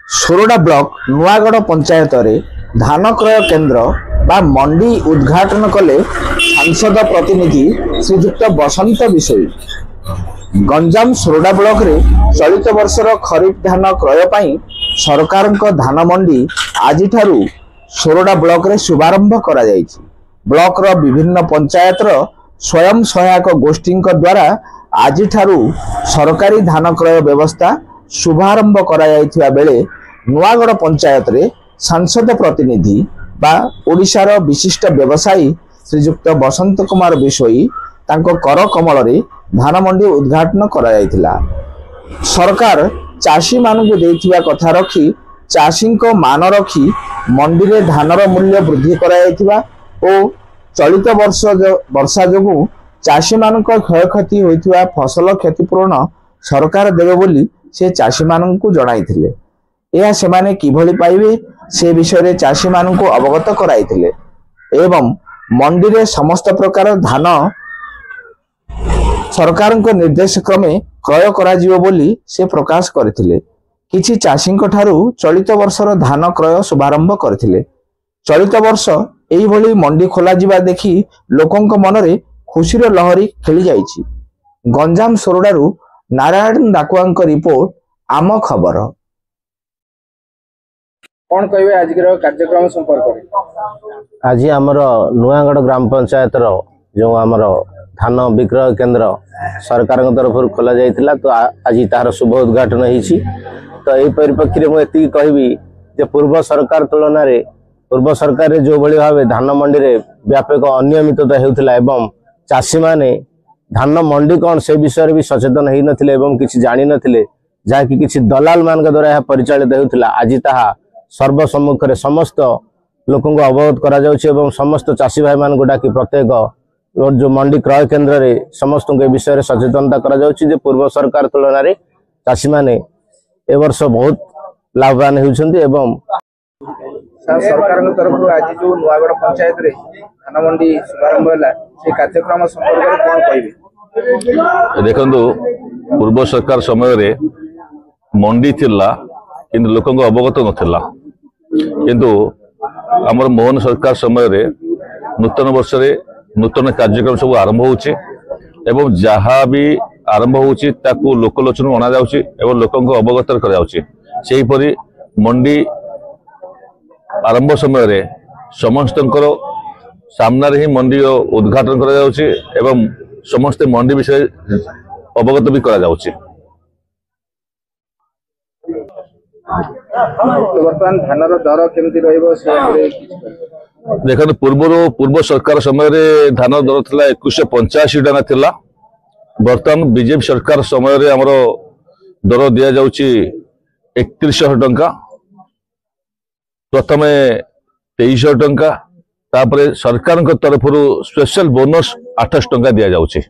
Sorada block Nuagarh ପଞ୍ଚାୟତରେ ଧାନ କ୍ରୟ କେନ୍ଦ୍ର ବା ମଣ୍ଡି ଉଦ୍ଘାଟନ କଲେ ସାଂସଦ ପ୍ରତିନିଧି ଶ୍ରୀଯୁକ୍ତ ବସନ୍ତ ବିଷୋୟୀ। ଗଞ୍ଜାମ ସୋରଡ଼ା ବ୍ଲକରେ ଚଳିତ ବର୍ଷର ଖରିଫ ଧାନ କ୍ରୟ ପାଇଁ ସରକାରଙ୍କ ଧାନ ମଣ୍ଡି ଆଜିଠାରୁ ସୋରଡ଼ା ବ୍ଲକରେ ଶୁଭାରମ୍ଭ କରାଯାଇଛି। ବ୍ଲକର ବିଭିନ୍ନ ପଞ୍ଚାୟତର ସ୍ୱୟଂ ସହାୟକ ଗୋଷ୍ଠୀଙ୍କ ଦ୍ୱାରା ଆଜିଠାରୁ ସରକାରୀ ଧାନ କ୍ରୟ ବ୍ୟବସ୍ଥା ଶୁଭାରମ୍ଭ କରାଯାଇଥିବା ବେଳେ ନୂଆଗଡ଼ ପଞ୍ଚାୟତରେ ସାଂସଦ ପ୍ରତିନିଧି ବା ଓଡ଼ିଶାର ବିଶିଷ୍ଟ ବ୍ୟବସାୟୀ ଶ୍ରୀଯୁକ୍ତ ବସନ୍ତ କୁମାର ବିଷୋୟୀ ତାଙ୍କ କର କମଳରେ ଧାନ ମଣ୍ଡି ଉଦ୍ଘାଟନ କରାଯାଇଥିଲା। ସରକାର ଚାଷୀମାନଙ୍କୁ ଦେଇଥିବା କଥା ରଖି, ଚାଷୀଙ୍କ ମାନ ରଖି ମଣ୍ଡିରେ ଧାନର ମୂଲ୍ୟ ବୃଦ୍ଧି କରାଯାଇଥିବା ଓ ଚଳିତ ବର୍ଷ ବର୍ଷା ଯୋଗୁଁ ଚାଷୀମାନଙ୍କ କ୍ଷୟକ୍ଷତି ହୋଇଥିବା ଫସଲ କ୍ଷତିପୂରଣ ସରକାର ଦେବେ ବୋଲି ସେ ଚାଷୀମାନଙ୍କୁ ଜଣାଇଥିଲେ। ଏହା ସେମାନେ କିଭଳି ପାଇବେ ସେ ବିଷୟରେ ଚାଷୀମାନଙ୍କୁ ଅବଗତ କରାଇଥିଲେ ଏବଂ ମଣ୍ଡିରେ ସମସ୍ତ ପ୍ରକାର ଧାନ ସରକାରଙ୍କ ନିର୍ଦ୍ଦେଶ କ୍ରମେ କ୍ରୟ କରାଯିବ ବୋଲି ସେ ପ୍ରକାଶ କରିଥିଲେ। କିଛି ଚାଷୀଙ୍କ ଠାରୁ ଚଳିତ ବର୍ଷର ଧାନ କ୍ରୟ ଶୁଭାରମ୍ଭ କରିଥିଲେ। ଚଳିତ ବର୍ଷ ଏଇଭଳି ମଣ୍ଡି ଖୋଲାଯିବା ଦେଖି ଲୋକଙ୍କ ମନରେ ଖୁସିର ଲହରୀ ଖେଳି ଯାଇଛି। ଗଞ୍ଜାମ ସୋରଡ଼ାରୁ ନାରାୟଣ ଡାକୁଆଙ୍କ ରିପୋର୍ଟ, ଆମ ଖବର। କଣ କହିବେ ଆଜିର କାର୍ଯ୍ୟକ୍ରମ ସମ୍ପର୍କରେ? ଆଜି ଆମର ନୂଆଗଡ଼ ଗ୍ରାମ ପଞ୍ଚାୟତର ଯେଉଁ ଆମର ଧାନ ବିକ୍ରୟ କେନ୍ଦ୍ର ସରକାରଙ୍କ ତରଫରୁ ଖୋଲା ଯାଇଥିଲା, ତ ଆଜି ତାହାର ଶୁଭ ଉଦ୍ଘାଟନ ହେଇଛି। ତ ଏହି ପରିପ୍ରେକ୍ଷୀରେ ମୁଁ ଏତିକି କହିବି ଯେ ପୂର୍ବ ସରକାର ତୁଳନାରେ, ପୂର୍ବ ସରକାରରେ ଯେଉଁଭଳି ଭାବେ ଧାନ ମଣ୍ଡିରେ ବ୍ୟାପକ ଅନିୟମିତତା ହେଉଥିଲା ଏବଂ ଚାଷୀମାନେ ଧାନ ମଣ୍ଡି କ'ଣ ସେ ବିଷୟରେ ବି ସଚେତନ ହେଇନଥିଲେ ଏବଂ କିଛି ଜାଣିନଥିଲେ, ଯାହାକି କିଛି ଦଲାଲ ମାନଙ୍କ ଦ୍ୱାରା ଏହା ପରିଚାଳିତ ହେଉଥିଲା, ଆଜି ତାହା ସର୍ବସମ୍ମୁଖରେ ସମସ୍ତ ଲୋକଙ୍କୁ ଅବଗତ କରାଯାଉଛି ଏବଂ ସମସ୍ତ ଚାଷୀ ଭାଇମାନଙ୍କୁ ଡାକି ପ୍ରତ୍ୟେକ ଯେଉଁ ମଣ୍ଡି କ୍ରୟ କେନ୍ଦ୍ରରେ ସମସ୍ତଙ୍କୁ ଏ ବିଷୟରେ ସଚେତନତା କରାଯାଉଛି ଯେ ପୂର୍ବ ସରକାର ତୁଳନାରେ ଚାଷୀମାନେ ଏ ବର୍ଷ ବହୁତ ଲାଭବାନ ହେଉଛନ୍ତି। ଏବଂ ସାର୍, ସରକାରଙ୍କ ତରଫରୁ ଆଜି ଯୋଉ ନୂଆଗଡ଼ ପଞ୍ଚାୟତରେ ଧାନ ମଣ୍ଡି ଶୁଭାରମ୍ଭ ହେଲା, ସେ କାର୍ଯ୍ୟକ୍ରମ ସମ୍ପର୍କରେ କଣ କହିବେ? ଦେଖନ୍ତୁ, ପୂର୍ବ ସରକାର ସମୟରେ ମଣ୍ଡି ଥିଲା କିନ୍ତୁ ଲୋକଙ୍କ ଅବଗତ ନଥିଲା। କିନ୍ତୁ ଆମର ମୋହନ ସରକାର ସମୟରେ ନୂତନ ବର୍ଷରେ ନୂତନ କାର୍ଯ୍ୟକ୍ରମ ସବୁ ଆରମ୍ଭ ହେଉଛି ଏବଂ ଯାହା ବି ଆରମ୍ଭ ହେଉଛି ତାକୁ ଲୋକଲୋଚନକୁ ଅଣାଯାଉଛି ଏବଂ ଲୋକଙ୍କ ଅବଗତ କରାଯାଉଛି। ସେହିପରି ମଣ୍ଡି ଆରମ୍ଭ ସମୟରେ ସମସ୍ତଙ୍କର ସାମ୍ନାରେ ହିଁ ମଣ୍ଡିର ଉଦ୍ଘାଟନ କରାଯାଉଛି ଏବଂ ସମସ୍ତେ ମଣ୍ଡି ବିଷୟରେ ଅବଗତ ବି କରାଯାଉଛି। ତ ବର୍ତ୍ତମାନ ଧାନର ଦର କେମିତି ରହିବ ସେ ଉପରେ କିଛି କହିବେ? ଦେଖନ୍ତୁ, ପୂର୍ବରୁ ପୂର୍ବ ସରକାର ସମୟରେ ଧାନ ଦର ଥିଲା 2185 ଟଙ୍କା ଥିଲା। ବର୍ତ୍ତମାନ ବିଜେପି ସରକାର ସମୟରେ ଆମର ଦର ଦିଆଯାଉଛି 3100 ଟଙ୍କା। ପ୍ରଥମେ 2300 ଟଙ୍କା, ତାପରେ ସରକାରଙ୍କ ତରଫରୁ ସ୍ପେଶାଲ ବୋନସ୍ 800 ଟଙ୍କା ଦିଆଯାଉଛି।